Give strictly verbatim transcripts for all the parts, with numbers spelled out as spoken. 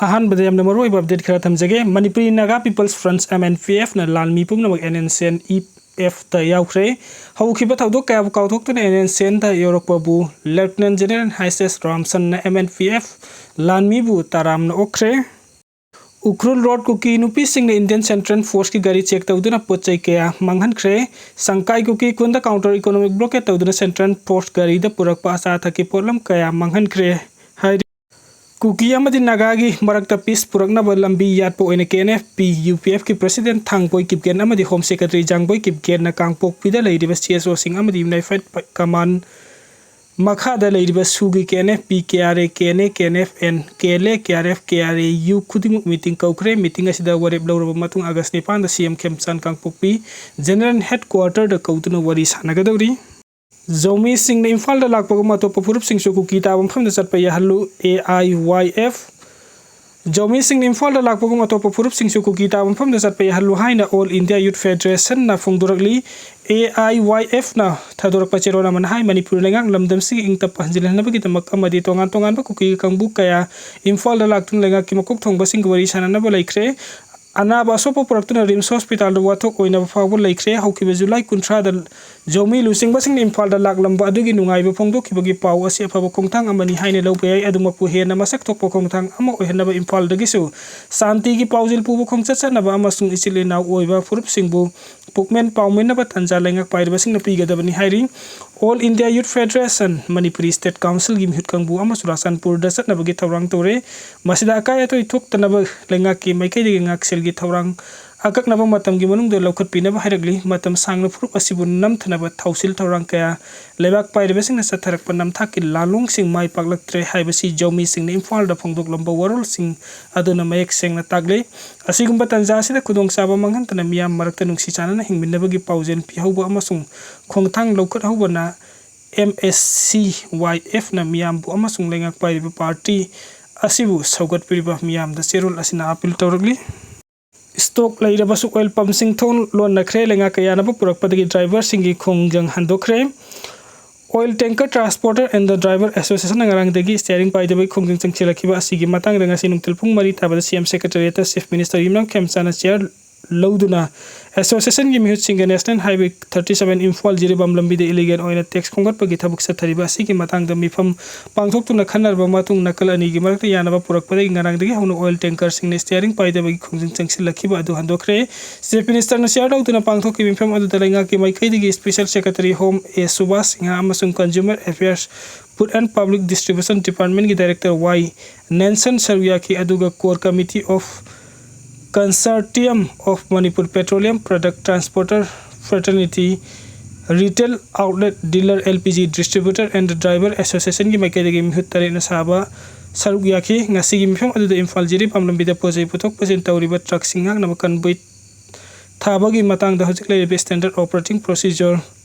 ꯑꯍꯥꯟꯕꯗ ꯌꯥꯝꯅ ꯃꯔꯨꯑꯣꯏꯕ ꯑꯞꯗꯦꯠ ꯈꯔ ꯊꯝꯖꯒꯦ꯫ Manipuri Naga peoples front, M N P F, ꯅ ꯂꯥꯟꯃꯤ ꯄꯨꯝꯅꯃꯛ N N C N E F ꯇ ꯌꯥꯎꯈ꯭ꯔꯦ꯫ ꯍꯧꯈꯤꯕ ꯊꯧꯗꯣꯛ ꯀꯌꯥꯕꯨ ꯀꯥꯎꯊꯣꯛꯇꯨꯅ N N C N ꯗ ꯌꯧꯔꯛꯄꯕꯨ ꯂꯦꯐꯇꯤꯅꯦꯟ ꯖꯦꯅꯔꯦꯜ ꯍꯥꯏꯁꯦꯁ ꯔꯥꯝꯁꯟꯅ M N P F ꯂꯥꯟꯃꯤꯕꯨ ꯇꯔꯥꯝꯅ ꯑꯣꯛꯈ꯭ꯔꯦ꯫ ꯎꯈ꯭ꯔꯨꯜ ꯔꯣꯗ ꯀꯨꯀꯤ ꯅꯨꯄꯤꯁꯤꯡꯅ ꯏꯟꯗꯤꯌꯟ ꯁꯦꯟꯇ꯭ꯔꯦꯜ ꯐꯣꯔꯁꯀꯤ ꯒꯥꯔꯤ ꯆꯦꯛ ꯇꯧꯗꯨꯅ ꯄꯣꯠ ꯆꯩ ꯀꯌꯥ ꯃꯥꯡꯍꯟꯈ꯭ꯔꯦ꯫ ꯁꯪꯀꯥꯏ ꯀꯨꯀꯤ ꯈꯨꯟꯗ ꯀꯥꯎꯟꯇꯔ ꯏꯀꯣꯅꯣꯃꯤꯛ ꯕ꯭ꯂꯣꯀꯦꯠ ꯇꯧꯗꯨꯅ ꯁꯦꯟꯇ꯭ꯔꯦꯜ ꯐꯣꯔꯁ ꯒꯥꯔꯤꯗ ꯄꯨꯔꯛꯄ ꯑꯆꯥ ꯑꯊꯛꯀꯤ ꯄꯣꯠꯂꯝ ꯀꯌꯥ ꯃꯥꯡꯍꯟꯈ꯭ꯔꯦ ꯍꯥꯏꯔꯤ꯫ ꯀꯨꯀꯤ ꯑꯃꯗꯤ ꯅꯥꯒꯥꯒꯤ ꯃꯔꯛꯇ ꯄꯤꯁ ꯄꯨꯔꯛꯅꯕ ꯂꯝꯕꯤ ꯌꯥꯠꯄ ꯑꯣꯏꯅ K N F P, U P F ꯀꯤ ꯄ꯭ꯔꯦꯁꯤꯗꯦꯟꯠ ꯊꯥꯡꯕꯣꯏ ꯀꯤꯞꯒꯦꯟ ꯑꯃꯗꯤ ꯍꯣꯝ ꯁꯦꯀ꯭ꯔꯦꯇꯔꯤ ꯖꯥꯡꯕꯣꯏ ꯀꯤꯞꯒꯦꯟꯅ ꯀꯥꯡꯄꯣꯛꯄꯤꯗ ꯂꯩꯔꯤꯕ C S O ꯁꯤꯡ ꯑꯃꯗꯤ ꯌꯨꯅꯥꯏꯐꯥꯏꯗ ꯀꯃꯥꯟ ꯃꯈꯥꯗ ꯂꯩꯔꯤꯕ ꯁꯨꯒꯤ K N F P, K R A, K N A, K N F N, K L A, K R F, K R A U ꯈꯨꯗꯤꯡꯃꯛ meeting ꯀꯧꯈ꯭ꯔꯦ꯫ Meeting ꯑꯁꯤꯗ ꯋꯥꯔꯦꯞ ꯂꯧꯔꯕ ꯃꯇꯨꯡ ꯑꯥꯒꯁ ꯅꯤꯄꯥꯟꯗ C M ꯈꯦꯝꯆꯥꯟ ꯀꯥꯡꯄꯣꯛꯄꯤ general ꯍꯦꯗꯀ꯭ꯋꯥꯇꯔꯗ ꯀꯧꯗꯨꯅ ꯋꯥꯔꯤ ꯁꯥꯟꯅꯒꯗꯧꯔꯤ꯫ ꯖꯧꯃꯤꯁꯤꯡꯅ ꯏꯝꯐꯥꯜꯗ ꯂꯥꯛꯄꯒꯨꯝ ꯑꯇꯣꯞꯄ ꯐꯨꯔꯨꯞꯁꯤꯡꯁꯨ ꯀꯨꯀꯤ ꯇꯥꯕ ꯃꯐꯝꯗ ꯆꯠꯄ ꯌꯥꯍꯜꯂꯨ, A I Y F꯫ ꯖꯧꯃꯤꯁꯤꯡꯅ ꯏꯝꯐꯥꯜꯗ ꯂꯥꯛꯄꯒꯨꯝ ꯑꯇꯣꯞꯄ ꯐꯨꯔꯨꯞꯁꯤꯡꯁꯨ ꯀꯨꯀꯤ ꯇꯥꯕ ꯃꯐꯝꯗ ꯆꯠꯄ ꯌꯥꯍꯜꯂꯨ ꯍꯥꯏꯅ All India Youth Federation ꯅ ꯐꯣꯡꯗꯣꯔꯛꯂꯤ꯫ A I Y F ꯅ ꯊꯥꯗꯣꯔꯛꯄ ꯆꯦꯔꯣꯜ ꯑꯃꯅ ꯍꯥꯏ, ꯃꯅꯤꯄꯨꯔ ꯂꯩꯉꯥꯛ ꯂꯝꯗꯝꯁꯤꯒꯤ ꯏꯪ ꯇꯞꯄ ꯍꯟꯖꯤꯜꯍꯟꯅꯕꯒꯤꯗꯃꯛ ꯑꯃꯗꯤ ꯇꯣꯉꯥꯟ ꯇꯣꯉꯥꯟꯕ ꯀꯨꯀꯤ ꯀꯥꯡꯕꯨ ꯀꯌꯥ ꯏꯝꯐꯥꯜꯗ ꯂꯥꯛꯇꯨꯅ ꯂꯩꯉꯥꯛꯀꯤ ꯃꯀꯣꯛ ꯊꯣꯡꯕꯁꯤꯡꯒ ꯋꯥꯔꯤ ꯁꯥꯟꯅꯅꯕ ꯂꯩꯈ꯭ꯔꯦ꯫ ꯑꯅꯥꯕ ꯑꯁꯣꯛꯄ ꯄꯨꯔꯛꯇꯨꯅ ꯔꯤꯝꯁ ꯍꯣꯁꯄꯤꯇꯥꯜꯗ ꯋꯥꯊꯣꯛ ꯑꯣꯏꯅꯕ ꯐꯥꯎꯕ ꯂꯩꯈ꯭ꯔꯦ꯫ ꯍꯧꯈꯤꯕ ꯖꯨꯂꯥꯏ ꯀꯨꯟꯊ꯭ꯔꯥꯗ ꯖꯧꯃꯤ ꯂꯨꯆꯤꯡꯕꯁꯤꯡꯅ ꯏꯝꯐꯥꯜꯗ ꯂꯥꯛꯂꯝꯕ ꯑꯗꯨꯒꯤ ꯅꯨꯡꯉꯥꯏꯕ ꯐꯣꯡꯗꯣꯛꯈꯤꯕꯒꯤ ꯄꯥꯎ ꯑꯁꯤ ꯑꯐꯕ ꯈꯣꯡꯊꯥꯡ ꯑꯃꯅꯤ ꯍꯥꯏꯅ ꯂꯧꯕ ꯌꯥꯏ꯫ ꯑꯗꯨꯃꯛꯄꯨ ꯍꯦꯟꯅ ꯃꯁꯛ ꯊꯣꯛꯄ ꯈꯣꯡꯊꯥꯡ ꯑꯃ ꯑꯣꯏꯍꯟꯅꯕ ꯏꯝꯐꯥꯜꯗꯒꯤꯁꯨ ꯁꯥꯟꯇꯤꯒꯤ ꯄꯥꯎꯖꯦꯜ ꯄꯨꯕ ꯈꯣꯡꯆꯠ ꯆꯠꯅꯕ ꯑꯃꯁꯨꯡ ꯏꯆꯤꯜ ꯏꯅꯥꯎ ꯑꯣꯏꯕ ꯐꯨꯔꯨꯞꯁꯤꯡꯕꯨ ꯄꯨꯛꯃꯦꯟ ꯄꯥꯎꯃꯤꯟꯅꯕ ꯇꯥꯟꯖꯥ ꯂꯩꯉꯥꯛ ꯄꯥꯏꯔꯤꯕꯁꯤꯡꯅ ꯄꯤꯒꯗꯕꯅꯤ ꯍꯥꯏꯔꯤ꯫ All India Youth Federation, Manipuri state ꯀꯥꯎꯟꯁꯤꯜꯒꯤ ꯃꯤꯍꯨꯠ ꯀꯥꯡꯕꯨ ꯑꯃ ꯆꯨꯔꯥꯆꯥꯟꯄꯨꯔꯗ ꯆꯠꯅꯕꯒꯤ ꯊꯧꯔꯥꯡ ꯇꯧꯔꯦ꯫ ꯃꯁꯤꯗ ꯑꯀꯥꯏ ꯑꯇꯣꯏ ꯊꯣꯛꯇꯅꯕ ꯂꯩꯉꯥꯛꯀꯤ ꯃꯥꯏꯀꯩꯗꯒꯤ ꯉꯥꯛꯁꯦꯜꯒꯤ ꯊꯧꯔꯥꯡ ꯑꯀꯛꯅꯕ ꯃꯇꯝꯒꯤ ꯃꯅꯨꯡꯗ ꯂꯧꯈꯠꯄꯤꯅꯕ ꯍꯥꯏꯔꯛꯂꯤ꯫ ꯃꯇꯝ ꯁꯥꯡꯅ ꯐꯨꯔꯨꯞ ꯑꯁꯤꯕꯨ ꯅꯝꯊꯅꯕ ꯊꯧꯁꯤꯜ ꯊꯧꯔꯥꯡ ꯀꯌꯥ ꯂꯩꯕꯥꯛ ꯄꯥꯏꯔꯤꯕꯁꯤꯡꯅ ꯆꯠꯊꯔꯛꯄ ꯅꯝꯊꯥꯛꯀꯤ ꯂꯥꯟꯂꯣꯡꯁꯤꯡ ꯃꯥꯏ ꯄꯥꯛꯂꯛꯇ꯭ꯔꯦ ꯍꯥꯏꯕꯁꯤ ꯖꯧꯃꯤꯁꯤꯡꯅ ꯏꯝꯐꯥꯜꯗ ꯐꯣꯡꯗꯣꯛꯂꯝꯕ ꯋꯥꯔꯣꯜꯁꯤꯡ ꯑꯗꯨꯅ ꯃꯌꯦꯛ ꯁꯦꯡꯅ ꯇꯥꯛꯂꯤ꯫ ꯑꯁꯤꯒꯨꯝꯕ ꯇꯥꯟꯖꯥ ꯑꯁꯤꯗ ꯈꯨꯗꯣꯡꯆꯥꯕ ꯃꯥꯡꯍꯟꯗꯅ ꯃꯤꯌꯥꯝ ꯃꯔꯛꯇ ꯅꯨꯡꯁꯤ ꯆꯥꯟꯅꯅ ꯍꯤꯡꯃꯤꯟꯅꯕꯒꯤ ꯄꯥꯎꯖꯦꯜ ꯄꯤꯍꯧꯕ ꯑꯃꯁꯨꯡ ꯈꯣꯡꯊꯥꯡ ꯂꯧꯈꯠꯍꯧꯕꯅ M S C Y F ꯅ ꯃꯤꯌꯥꯝꯕꯨ ꯑꯃꯁꯨꯡ ꯂꯩꯉꯥꯛ ꯄꯥꯏꯔꯤꯕ ꯄꯥꯔꯇꯤ ꯑꯁꯤꯕꯨ ꯁꯧꯒꯠꯄꯤꯔꯤꯕ ꯃꯤꯌꯥꯝꯗ ꯆꯦꯔꯣꯜ ꯑꯁꯤꯅ ꯑꯥꯄꯤꯜ ꯇꯧꯔꯛꯂꯤ꯫ ꯁ꯭ꯇꯣꯛ ꯂꯩꯔꯕꯁꯨ ꯑꯣꯏꯜ ꯄꯝꯁꯤꯡ ꯊꯣꯡ ꯂꯣꯟꯅꯈ꯭ꯔꯦ꯫ ꯂꯩꯉꯥꯛꯀ ꯌꯥꯅꯕ ꯄꯨꯔꯛꯄꯗꯒꯤ ꯗ꯭ꯔꯥꯏꯚꯔꯁꯤꯡꯒꯤ ꯈꯣꯡꯖꯪ ꯍꯟꯗꯣꯛꯈ꯭ꯔꯦ꯫ Oil Tanker Transporter and the Driver Association ꯉꯔꯥꯡꯗꯒꯤ steering ꯄꯥꯏꯗꯕꯒꯤ ꯈꯣꯡꯖꯪ ꯆꯪꯁꯤꯜꯂꯛꯈꯤꯕ ꯑꯁꯤꯒꯤ ꯃꯇꯥꯡꯗ ꯉꯁꯤ ꯅꯨꯡꯊꯤꯜ ꯄꯨꯡ ꯃꯔꯤ ꯇꯥꯕꯗ C M Secretariat ꯇ Chief Minister ꯌꯨꯝꯅꯥꯝ ꯈꯦꯝꯆꯥꯅ chair ꯂꯧꯗꯨꯅ association ꯒꯤ ꯃꯤꯍꯨꯠꯁꯤꯡꯒ National Highway thirty seven Imphal Jiribam ꯂꯝꯕꯤꯗ illegal ꯑꯣꯏꯅ tax ꯈꯣꯝꯒꯠꯄꯒꯤ ꯊꯕꯛ ꯆꯠꯊꯔꯤꯕ ꯑꯁꯤꯒꯤ ꯃꯇꯥꯡꯗ ꯃꯤꯐꯝ ꯄꯥꯡꯊꯣꯛꯇꯨꯅ ꯈꯟꯅꯔꯕ ꯃꯇꯨꯡ ꯅꯥꯀꯜ ꯑꯅꯤꯒꯤ ꯃꯔꯛꯇ ꯌꯥꯅꯕ ꯄꯨꯔꯛꯄꯗꯒꯤ ꯉꯔꯥꯡꯗꯒꯤ ꯍꯧꯅ oil tanker ꯁꯤꯡꯅ steering ꯄꯥꯏꯗꯕꯒꯤ ꯈꯣꯡꯖꯪ ꯆꯪꯁꯤꯜꯂꯛꯈꯤꯕ ꯑꯗꯨ ꯍꯟꯗꯣꯛꯈ꯭ꯔꯦ꯫ Chief Minister ꯅ chair ꯂꯧꯗꯨꯅ ꯄꯥꯡꯊꯣꯛꯈꯤꯕ ꯃꯤꯐꯝ ꯑꯗꯨꯗ ꯂꯩꯉꯥꯛꯀꯤ ꯃꯥꯏꯀꯩꯗꯒꯤ Special Secretary Home A Subhas Singh ꯑꯃꯁꯨꯡ Consumer Affairs, Food and Public Distribution Department ꯀꯤ Director Y ꯅꯦꯟꯁꯟ ꯁꯔꯨꯛ ꯌꯥꯈꯤ, ꯑꯗꯨꯒ Core Committee of Consortium of Manipur Petroleum Product Transporter Fraternity, Retail Outlet Dealer, L P G Distributor and Driver Association ꯒꯤ ꯃꯥꯏꯀꯩꯗꯒꯤ ꯃꯤꯍꯨꯠ ꯇꯔꯦꯠꯅ ꯁꯥꯕ ꯁꯔꯨꯛ ꯌꯥꯈꯤ꯫ ꯉꯁꯤꯒꯤ ꯃꯤꯐꯝ ꯑꯗꯨꯗ ꯏꯝꯐꯥꯜ ꯖꯤꯔꯤꯕꯥꯝ ꯂꯝꯕꯤꯗ ꯄꯣꯠ ꯆꯩ ꯄꯨꯊꯣꯛ ꯄꯨꯁꯤꯟ ꯇꯧꯔꯤꯕ truck ꯁꯤꯡ ꯉꯥꯛꯅꯕ convoy ꯊꯥꯕꯒꯤ ꯃꯇꯥꯡꯗ ꯍꯧꯖꯤꯛ ꯂꯩꯔꯤꯕ standard operating procedure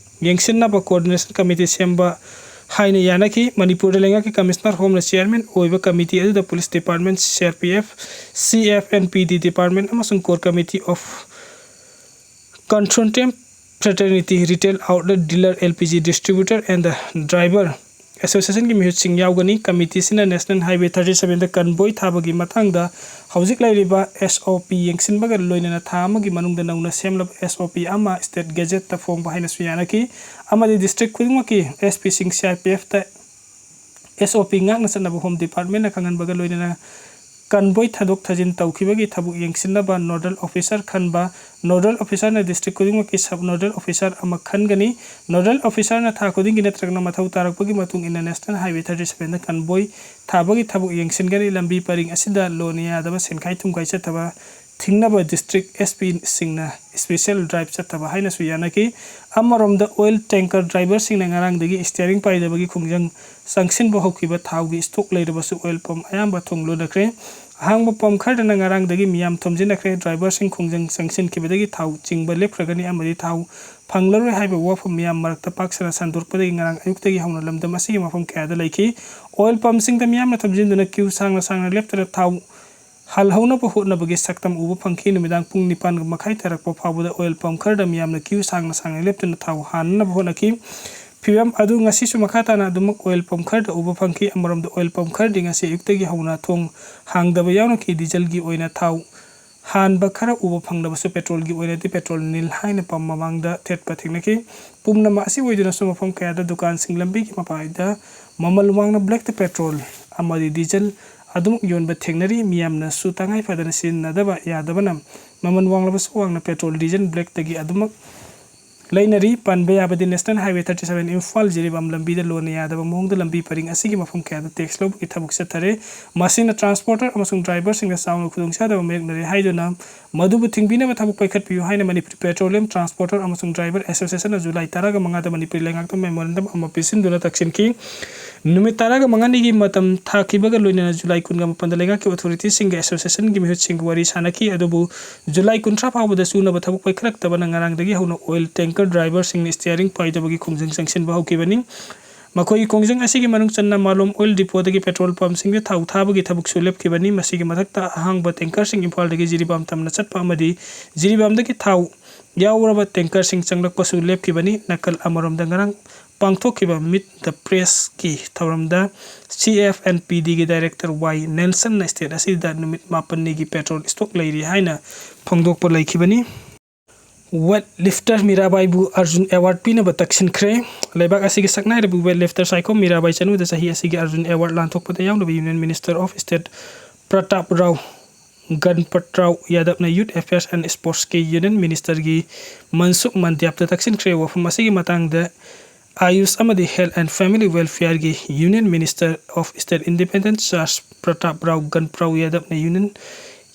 ꯌꯦꯡꯁꯤꯟꯅꯕ coordination committee ꯁꯦꯝꯕ ꯍꯥꯏꯅ ꯌꯥꯅꯈꯤ꯫ ꯃꯅꯤꯄꯨꯔꯗ ꯂꯩꯉꯥꯛꯀꯤ Commissioner Home ꯅ chairman ꯑꯣꯏꯕ committee ꯑꯗꯨꯗ Police Department, C R P F, C F and P D Department ꯑꯃꯁꯨꯡ Core Committee of Consortium Fraternity, Retail Outlet Dealer, L P G Distributor and Driver Association ꯒꯤ ꯃꯤꯍꯨꯠꯁꯤꯡ ꯌꯥꯎꯒꯅꯤ꯫ Committee ꯁꯤꯅ National Highway thirty seven ꯗ convoy ꯊꯥꯕꯒꯤ ꯃꯇꯥꯡꯗ ꯍꯧꯖꯤꯛ ꯂꯩꯔꯤꯕ S O P ꯌꯦꯡꯁꯤꯟꯕꯒ ꯂꯣꯏꯅꯅ ꯊꯥ ꯑꯃꯒꯤ ꯃꯅꯨꯡꯗ ꯅꯧꯅ ꯁꯦꯝꯂꯕ S O P ꯑꯃ State Gazette ꯇ ꯐꯣꯡꯕ ꯍꯥꯏꯅꯁꯨ ꯌꯥꯅꯈꯤ, ꯑꯃꯗꯤ district ꯈꯨꯗꯤꯡꯃꯛꯀꯤ S P ꯁꯤꯡ C R P F ꯇ S O P ꯉꯥꯛꯅ ꯆꯠꯅꯕ Home Department ꯅ ꯈꯪꯍꯟꯕꯒ ꯂꯣꯏꯅꯅ convoy ꯊꯥꯗꯣꯛ ꯊꯥꯖꯤꯟ ꯇꯧꯈꯤꯕꯒꯤ ꯊꯕꯛ ꯌꯦꯡꯁꯤꯟꯅꯕ nodal officer ꯈꯟꯕ, nodal officer ꯅ district ꯈꯨꯗꯤꯡꯃꯛꯀꯤ sub nodal officer ꯑꯃ ꯈꯟꯒꯅꯤ꯫ Nodal officer ꯅ ꯊꯥ ꯈꯨꯗꯤꯡꯒꯤ ꯅꯠꯇ꯭ꯔꯒꯅ ꯃꯊꯧ ꯇꯥꯔꯛꯄꯒꯤ ꯃꯇꯨꯡ ꯏꯟꯅ National Highway thirty seven ꯗ convoy ꯊꯥꯕꯒꯤ ꯊꯕꯛ ꯌꯦꯡꯁꯤꯟꯒꯅꯤ꯫ ꯂꯝꯕꯤ ꯄꯔꯤꯡ ꯑꯁꯤꯗ ꯂꯣꯟꯅ ꯌꯥꯗꯕ ꯁꯦꯟꯈꯥꯏ ꯊꯨꯝꯈꯥꯏ ꯆꯠꯊꯕ ꯊꯤꯡꯅꯕ district S P ꯁꯤꯡꯅ special drive ꯆꯠꯊꯕ ꯍꯥꯏꯅꯁꯨ ꯌꯥꯅꯈꯤ꯫ ꯑꯃꯔꯣꯝꯗ oil tanker driver ꯁꯤꯡꯅ ꯉꯔꯥꯡꯗꯒꯤ steering ꯄꯥꯏꯗꯕꯒꯤ ꯈꯣꯡꯖꯪ ꯆꯪꯁꯤꯟꯕ ꯍꯧꯈꯤꯕ ꯊꯥꯎꯒꯤ stock ꯂꯩꯔꯕꯁꯨ oil pump ꯑꯌꯥꯝꯕ ꯊꯣꯡ ꯂꯣꯟꯅꯈ꯭ꯔꯦ꯫ ꯑꯍꯥꯡꯕ pump ꯈꯔꯗꯅ ꯉꯔꯥꯡꯗꯒꯤ ꯃꯤꯌꯥꯝ ꯊꯣꯝꯖꯤꯟꯅꯈ꯭ꯔꯦ꯫ Driver ꯁꯤꯡ ꯈꯣꯡꯖꯪ ꯆꯪꯁꯤꯟꯈꯤꯕꯗꯒꯤ ꯊꯥꯎ ꯆꯤꯡꯕ ꯂꯦꯞꯈ꯭ꯔꯒꯅꯤ ꯑꯃꯗꯤ ꯊꯥꯎ ꯐꯪꯂꯔꯣꯏ ꯍꯥꯏꯕ ꯋꯥꯐꯝ ꯃꯤꯌꯥꯝ ꯃꯔꯛꯇ ꯄꯥꯛ ꯁꯟꯅ ꯁꯟꯗꯣꯔꯛꯄꯗꯒꯤ ꯉꯔꯥꯡ ꯑꯌꯨꯛꯇꯒꯤ ꯍꯧꯅ ꯂꯝꯗꯝ ꯑꯁꯤꯒꯤ ꯃꯐꯝ ꯀꯌꯥꯗ ꯂꯩꯈꯤ꯫ Oil pump ꯁꯤꯡꯗ ꯃꯤꯌꯥꯝꯅ ꯊꯣꯝꯖꯤꯟꯗꯨꯅ queue ꯁꯥꯡꯅ ꯁꯥꯡꯅ ꯂꯦꯞꯇꯨꯅ ꯊꯥꯎ ꯍꯥꯜꯍꯧꯅꯕ ꯍꯣꯠꯅꯕꯒꯤ ꯁꯛꯇꯝ ꯎꯕ ꯐꯪꯈꯤ꯫ ꯅꯨꯃꯤꯗꯥꯡ ꯄꯨꯡ ꯅꯤꯄꯥꯟ ꯃꯈꯥꯏ ꯇꯥꯔꯛꯄ ꯐꯥꯎꯕꯗ oil pump ꯈꯔꯗ ꯃꯤꯌꯥꯝꯅ queue ꯁꯥꯡꯅ ꯁꯥꯡꯅ ꯂꯦꯞꯇꯨꯅ ꯊꯥꯎ ꯍꯥꯟꯅꯅꯕ ꯍꯣꯠꯅꯈꯤ꯫ ꯐꯤꯕꯝ ꯑꯗꯨ ꯉꯁꯤꯁꯨ ꯃꯈꯥ ꯇꯥꯅ ꯑꯗꯨꯃꯛ oil pump ꯈꯔꯗ ꯎꯕ ꯐꯪꯈꯤ꯫ ꯑꯃꯔꯣꯝꯗ oil pump ꯈꯔꯗꯤ ꯉꯁꯤ ꯑꯌꯨꯛꯇꯒꯤ ꯍꯧꯅ ꯊꯣꯡ ꯍꯥꯡꯗꯕ ꯌꯥꯎꯅꯈꯤ꯫ ꯗꯤꯖꯜꯒꯤ ꯑꯣꯏꯅ ꯊꯥꯎ ꯍꯥꯟꯕ ꯈꯔ ꯎꯕ ꯐꯪꯂꯕꯁꯨ ꯄꯦꯇ꯭ꯔꯣꯜꯒꯤ ꯑꯣꯏꯅꯗꯤ ꯄꯦꯇ꯭ꯔꯣꯜ ꯅꯤꯜ ꯍꯥꯏꯅ ꯄꯝ ꯃꯃꯥꯡꯗ ꯊꯦꯠꯄ ꯊꯦꯡꯅꯈꯤ꯫ ꯄꯨꯝꯅꯃꯛ ꯑꯁꯤ ꯑꯣꯏꯗꯨꯅꯁꯨ ꯃꯐꯝ ꯀꯌꯥꯗ ꯗꯨꯀꯥꯟꯁꯤꯡ ꯂꯝꯕꯤꯒꯤ ꯃꯄꯥꯗ ꯃꯃꯜ ꯋꯥꯡꯅ ꯕ꯭ꯂꯦꯛꯇ ꯄꯦꯇ꯭ꯔꯣꯜ ꯑꯃꯗꯤ ꯗꯤꯖꯜ ꯑꯗꯨꯃꯛ ꯌꯣꯟꯕ ꯊꯦꯡꯅꯔꯤ꯫ ꯃꯤꯌꯥꯝꯅꯁꯨ ꯇꯉꯥꯏ ꯐꯗꯅ ꯁꯤꯖꯤꯟꯅꯗꯕ ꯌꯥꯗꯕꯅ ꯃꯃꯜ ꯋꯥꯡꯂꯕꯁꯨ ꯋꯥꯡꯅ ꯄꯦꯇ꯭ꯔꯣꯜ, ꯗꯤꯖꯜ ꯕ꯭ꯂꯦꯛꯇꯒꯤ ꯑꯗꯨꯃꯛ ꯂꯩꯅꯔꯤ꯫ ꯄꯟꯕ ꯌꯥꯕꯗꯤ National Highway thirty seven Imphal Jiribam ꯂꯝꯕꯤꯗ ꯂꯣꯟꯅ ꯌꯥꯗꯕ ꯃꯑꯣꯡꯗ ꯂꯝꯕꯤ ꯄꯔꯤꯡ ꯑꯁꯤꯒꯤ ꯃꯐꯝ ꯀꯌꯥꯗ ꯇꯦꯛꯁ ꯂꯧꯕꯒꯤ ꯊꯕꯛ ꯆꯠꯊꯔꯦ꯫ ꯃꯁꯤꯅ ꯇ꯭ꯔꯥꯟꯁꯄꯣꯔꯇꯔ ꯑꯃꯁꯨꯡ ꯗ꯭ꯔꯥꯏꯚꯔꯁꯤꯡꯗ ꯆꯥꯎꯅ ꯈꯨꯗꯣꯡꯆꯥꯗꯕ ꯃꯥꯌꯣꯛꯅꯔꯦ ꯍꯥꯏꯗꯨꯅ ꯃꯗꯨꯕꯨ ꯊꯤꯡꯕꯤꯅꯕ ꯊꯕꯛ ꯄꯥꯏꯈꯠꯄꯤꯌꯨ ꯍꯥꯏꯅ ꯃꯅꯤꯄꯨꯔ ꯄꯦꯇ꯭ꯔꯣꯂꯤꯌꯝ ꯇ꯭ꯔꯥꯟꯁꯄꯣꯔꯇꯔ ꯑꯃꯁꯨꯡ ꯗ꯭ꯔꯥꯏꯚꯔ ꯑꯦꯁꯣꯁꯤꯌꯦꯁꯟꯅ ꯖꯨꯂꯥꯏ ꯇꯔꯥꯒ ꯃꯉꯥꯗ ꯃꯅꯤꯄꯨꯔ ꯂꯩꯉꯥꯛꯇ ꯃꯦꯃꯣꯔꯦꯟꯗꯝ ꯑꯃ ꯄꯤꯁꯤꯟꯗꯨꯅ ꯇꯛꯁꯤꯟꯈꯤ꯫ ꯅꯨꯃꯤꯠ ꯇꯔꯥꯒ ꯃꯉꯥꯅꯤꯒꯤ ꯃꯇꯝ ꯊꯥꯈꯤꯕꯒ ꯂꯣꯏꯅꯅ ꯖꯨꯂꯥꯏ ꯀꯨꯟꯒ ꯃꯥꯄꯟꯗ ꯂꯩꯉꯥꯛꯀꯤ ꯑꯣꯊꯣꯔꯤꯇꯤꯁꯤꯡꯒ ꯑꯦꯁꯣꯁꯤꯌꯦꯁꯟꯒꯤ ꯃꯤꯍꯨꯠꯁꯤꯡꯒ ꯋꯥꯔꯤ ꯁꯥꯟꯅꯈꯤ꯫ ꯑꯗꯨꯕꯨ ꯖꯨꯂꯥꯏ ꯀꯨꯟꯊ꯭ꯔꯥ ꯐꯥꯎꯕꯗ ꯆꯨꯅꯕ ꯊꯕꯛ ꯄꯥꯏꯈꯠꯂꯛꯇꯕꯅ ꯉꯔꯥꯡꯗꯒꯤ ꯍꯧꯅ ꯑꯣꯏꯜ ꯇꯦꯡꯀꯔ ꯗ꯭ꯔꯥꯏꯚꯔꯁꯤꯡꯅ ꯁ꯭ꯇꯤꯌꯥꯔꯤꯡ ꯄꯥꯏꯗꯕꯒꯤ ꯈꯣꯡꯖꯪ ꯆꯪꯁꯤꯟꯕ ꯍꯧꯈꯤꯕꯅꯤ꯫ ꯃꯈꯣꯏꯒꯤ ꯈꯣꯡꯖꯪ ꯑꯁꯤꯒꯤ ꯃꯅꯨꯡ ꯆꯟꯅ ꯃꯥꯂꯣꯝ ꯑꯣꯏꯜ ꯗꯤꯄꯣꯗꯒꯤ ꯄꯦꯇ꯭ꯔꯣꯜ ꯄꯝꯁꯤꯡꯗ ꯊꯥꯎ ꯊꯥꯕꯒꯤ ꯊꯕꯛꯁꯨ ꯂꯦꯞꯈꯤꯕꯅꯤ꯫ ꯃꯁꯤꯒꯤ ꯃꯊꯛꯇ ꯑꯍꯥꯡꯕ ꯇꯦꯡꯀꯔꯁꯤꯡ ꯏꯝꯐꯥꯜꯗꯒꯤ ꯖꯤꯔꯤꯕꯥꯝ ꯇꯝꯅ ꯆꯠꯄ ꯑꯃꯗꯤ ꯖꯤꯔꯤꯕꯥꯝꯗꯒꯤ ꯊꯥꯎ ꯌꯥꯎꯔꯕ ꯇꯦꯡꯀꯔꯁꯤꯡ ꯆꯪꯂꯛꯄꯁꯨ ꯂꯦꯞꯈꯤꯕꯅꯤ꯫ ꯅꯥꯀꯜ ꯑꯃꯔꯣꯝꯗ ꯉꯔꯥꯡ ꯄꯥꯡꯊꯣꯛꯈꯤꯕ Meet the Pressꯀꯤ ꯊꯧꯔꯝꯗ ꯁꯤ ꯑꯦꯐ ꯑꯦꯟ ꯄꯤ ꯗꯤꯒꯤ ꯗꯥꯏꯔꯦꯛꯇꯔ ꯋꯥꯏ ꯅꯦꯜꯁꯟꯅ ꯁ꯭ꯇꯦꯠ ꯑꯁꯤꯗ ꯅꯨꯃꯤꯠ ꯃꯥꯄꯟꯅꯤꯒꯤ ꯄꯦꯇ꯭ꯔꯣꯜ ꯁ꯭ꯇꯣꯛ ꯂꯩꯔꯤ ꯍꯥꯏꯅ ꯐꯣꯡꯗꯣꯛꯄ ꯂꯩꯈꯤꯕꯅꯤ꯫ ꯋꯦꯠ ꯂꯤꯐꯇꯔ ꯃꯤꯔꯥꯕꯥꯏꯕꯨ ꯑꯔꯖꯨꯟ ꯑꯦꯋꯥꯔꯗ ꯄꯤꯅꯕ ꯇꯛꯁꯤꯟꯈ꯭ꯔꯦ꯫ ꯂꯩꯕꯥꯛ ꯑꯁꯤꯒꯤ ꯁꯛꯅꯥꯏꯔꯕ ꯋꯦꯠ ꯂꯤꯐꯇꯔ ꯁꯥꯏꯈꯣꯝ ꯃꯤꯔꯥꯕꯥꯏ ꯆꯅꯨꯗ ꯆꯍꯤ ꯑꯁꯤꯒꯤ ꯑꯔꯖꯨꯟ ꯑꯦꯋꯥꯔꯗ ꯂꯥꯟꯊꯣꯛꯄꯗ ꯌꯥꯎꯅꯕ Union Minister of State Pratap Rao Ganpat Rao ꯌꯥꯗꯕꯅ Youth Affairs and Sportsꯀꯤ Union Ministerꯒꯤ ꯃꯟꯁꯨꯈ ꯃꯟꯗ꯭ꯌꯥꯞꯇ ꯇꯛꯁꯤꯟꯈ꯭ꯔꯦ꯫ ꯋꯥꯐꯝ ꯑꯁꯤꯒꯤ ꯃꯇꯥꯡꯗ ꯑꯥꯌꯨꯁ ꯑꯃꯗꯤ Health and Family Welfareꯒꯤ Union Minister of State Independent Charge Pratap Rao ꯒꯟꯄ꯭ꯔꯥꯎ ꯌꯥꯗꯕꯅ Union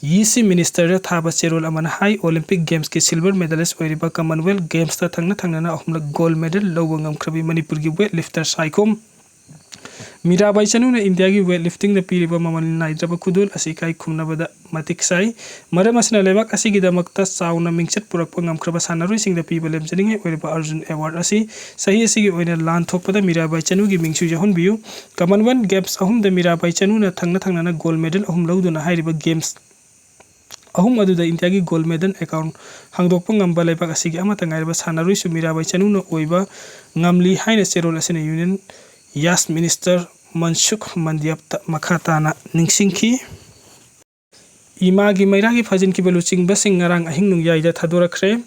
ꯌꯤ ꯁꯤ Ministerꯗ ꯊꯥꯕ ꯆꯦꯔꯣꯜ ꯑꯃꯅ ꯍꯥꯏ, Olympic Gamesꯀꯤ silver medalist ꯑꯣꯏꯔꯤꯕ Commonwealth Gamesꯇ ꯊꯪꯅ ꯊꯪꯅꯅ ꯑꯍꯨꯝꯂꯛ gold medal ꯂꯧꯕ ꯉꯝꯈ꯭ꯔꯕꯤ ꯃꯅꯤꯄꯨꯔꯒꯤ weight lifter ꯁꯥꯏꯈꯣꯝ ꯃꯤꯔꯥꯕꯥꯏ ꯆꯅꯨꯅ ꯏꯟꯗꯤꯌꯥꯒꯤ weight liftingꯗ ꯄꯤꯔꯤꯕ ꯃꯃꯜ ꯅꯥꯏꯗ꯭ꯔꯕ ꯈꯨꯗꯣꯜ ꯑꯁꯤ ꯏꯀꯥꯏ ꯈꯨꯝꯅꯕꯗ ꯃꯇꯤꯛ ꯆꯥꯏ꯫ ꯃꯔꯝ ꯑꯁꯤꯅ ꯂꯩꯕꯥꯛ ꯑꯁꯤꯒꯤꯗꯃꯛꯇ ꯆꯥꯎꯅ ꯃꯤꯡꯆꯠ ꯄꯨꯔꯛꯄ ꯉꯝꯈ꯭ꯔꯕ ꯁꯥꯟꯅꯔꯣꯏꯁꯤꯡꯗ ꯄꯤꯕ ꯂꯦꯝꯖꯅꯤꯡꯉꯥꯏ ꯑꯣꯏꯔꯕ ꯑꯔꯖꯨꯟ ꯑꯦꯋꯥꯔꯗ ꯑꯁꯤ ꯆꯍꯤ ꯑꯁꯤꯒꯤ ꯑꯣꯏꯅ ꯂꯥꯟ ꯊꯣꯛꯄꯗ ꯃꯤꯔꯥꯕꯥꯏ ꯆꯅꯨꯒꯤ ꯃꯤꯡꯁꯨ ꯌꯥꯎꯍꯟꯕꯤꯌꯨ꯫ Commonwealth Games ꯑꯍꯨꯝꯗ ꯃꯤꯔꯥꯕꯥꯏ ꯆꯅꯨꯅ ꯊꯪꯅ ꯊꯪꯅꯅ gold medal ꯑꯍꯨꯝ ꯂꯧꯗꯨꯅ ꯍꯥꯏꯔꯤꯕ games ꯑꯍꯨꯝ ꯑꯗꯨꯗ ꯏꯟꯗꯤꯌꯥꯒꯤ gold medal account ꯍꯥꯡꯗꯣꯛꯄ ꯉꯝꯕ ꯂꯩꯕꯥꯛ ꯑꯁꯤꯒꯤ ꯑꯃꯠꯇ ꯉꯥꯏꯔꯕ ꯁꯥꯟꯅꯔꯣꯏꯁꯨ ꯃꯤꯔꯥꯕꯥꯏ ꯆꯅꯨꯅ ꯑꯣꯏꯕ ꯉꯝꯂꯤ ꯍꯥꯏꯅ ꯆꯦꯔꯣꯜ ꯑꯁꯤꯅ Union Yacht Minister ꯃꯟꯁꯨꯈ ꯃꯟꯗ꯭ꯌꯥꯞꯇ ꯃꯈꯥ ꯇꯥꯅ ꯅꯤꯡꯁꯤꯡꯈꯤ꯫ ꯏꯃꯥꯒꯤ ꯃꯩꯔꯥꯒꯤ ꯐꯥꯖꯤꯟꯈꯤꯕ ꯂꯨꯆꯤꯡꯕꯁꯤꯡ ꯉꯔꯥꯡ ꯑꯍꯤꯡ ꯅꯣꯡꯌꯥꯏꯗ ꯊꯥꯗꯣꯔꯛꯈ꯭ꯔꯦ꯫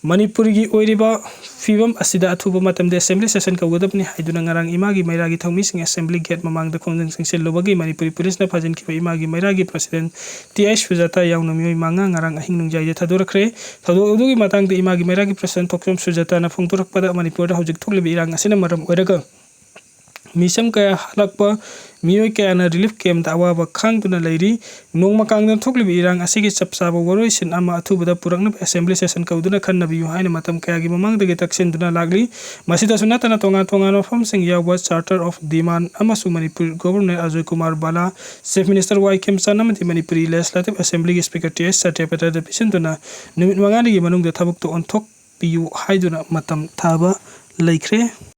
ꯃꯅꯤꯄꯨꯔꯒꯤ ꯑꯣꯏꯔꯤꯕ ꯐꯤꯕꯝ ꯑꯁꯤꯗ ꯑꯊꯨꯕ ꯃꯇꯝꯗ assembly session ꯀꯧꯒꯗꯕꯅꯤ ꯍꯥꯏꯗꯨꯅ ꯉꯔꯥꯡ ꯏꯃꯥꯒꯤ ꯃꯩꯔꯥꯒꯤ ꯊꯧꯃꯤꯁꯤꯡ assembly gate ꯃꯃꯥꯡꯗ ꯈꯣꯡꯖꯪ ꯆꯪꯁꯤꯜꯂꯨꯕꯒꯤ ꯃꯅꯤꯄꯨꯔꯤ policeꯅ ꯐꯥꯖꯤꯟꯈꯤꯕ ꯏꯃꯥꯒꯤ ꯃꯩꯔꯥꯒꯤ president ꯇꯤ ꯑꯥꯏ ꯁꯨꯖꯥꯇꯥ ꯌꯥꯎꯅ ꯃꯤꯑꯣꯏ ꯃꯉꯥ ꯉꯔꯥꯡ ꯑꯍꯤꯡ ꯅꯣꯡꯌꯥꯏꯗ ꯊꯥꯗꯣꯔꯛꯈ꯭ꯔꯦ꯫ ꯊꯧꯗꯣꯛ ꯑꯗꯨꯒꯤ ꯃꯇꯥꯡꯗ ꯏꯃꯥꯒꯤ ꯃꯩꯔꯥꯒꯤ president ꯊꯣꯛꯆꯣꯝ ꯁꯨꯖꯥꯇꯥꯅ ꯐꯣꯡꯗꯣꯔꯛꯄꯗ, ꯃꯅꯤꯄꯨꯔꯗ ꯍꯧꯖꯤꯛ ꯊꯣꯛꯂꯤꯕ ꯏꯔꯥꯡ ꯑꯁꯤꯅ ꯃꯔꯝ ꯑꯣꯏꯔꯒ ꯃꯤꯆꯝ ꯀꯌꯥ ꯍꯜꯂꯛꯄ, ꯃꯤꯑꯣꯏ ꯀꯌꯥꯅ relief campꯇ ꯑꯋꯥꯕ ꯈꯥꯡꯗꯨꯅ ꯂꯩꯔꯤ꯫ ꯅꯣꯡꯃ ꯀꯥꯡꯗꯅ ꯊꯣꯛꯂꯤꯕ ꯏꯔꯥꯡ ꯑꯁꯤꯒꯤ ꯆꯞ ꯆꯥꯕ ꯋꯥꯔꯣꯏꯁꯤꯟ ꯑꯃ ꯑꯊꯨꯕꯗ ꯄꯨꯔꯛꯅꯕ assembly session ꯀꯧꯗꯨꯅ ꯈꯟꯅꯕꯤꯌꯨ ꯍꯥꯏꯅ ꯃꯇꯝ ꯀꯌꯥꯒꯤ ꯃꯃꯥꯡꯗꯒꯤ ꯇꯛꯁꯤꯟꯗꯨꯅ ꯂꯥꯛꯂꯤ꯫ ꯃꯁꯤꯗꯁꯨ ꯅꯠꯇꯅ ꯇꯣꯉꯥꯟ ꯇꯣꯉꯥꯟꯕ ꯃꯐꯝꯁꯤꯡ ꯌꯥꯎꯕ Charter of Demand ꯑꯃꯁꯨꯡ ꯃꯅꯤꯄꯨꯔ Governor ꯑꯖꯣꯏ ꯀꯨꯃꯥꯔ ꯕꯂꯥ, Chief Minister ꯋꯥꯏ ꯈꯦꯝꯆꯥꯟ ꯑꯃꯗꯤ ꯃꯅꯤꯄꯨꯔꯤ Legislative Assemblyꯒꯤ Speaker ꯇꯤ ꯑꯩꯆ ꯁꯇ꯭ꯌꯄ꯭ꯔꯗꯥꯗ ꯄꯤꯁꯤꯟꯗꯨꯅ ꯅꯨꯃꯤꯠ ꯃꯉꯥꯅꯤꯒꯤ ꯃꯅꯨꯡꯗ ꯊꯕꯛꯇ ꯑꯣꯟꯊꯣꯛꯄꯤꯌꯨ ꯍꯥꯏꯗꯨꯅ ꯃꯇꯝ ꯊꯥꯕ ꯂꯩꯈ꯭ꯔꯦ꯫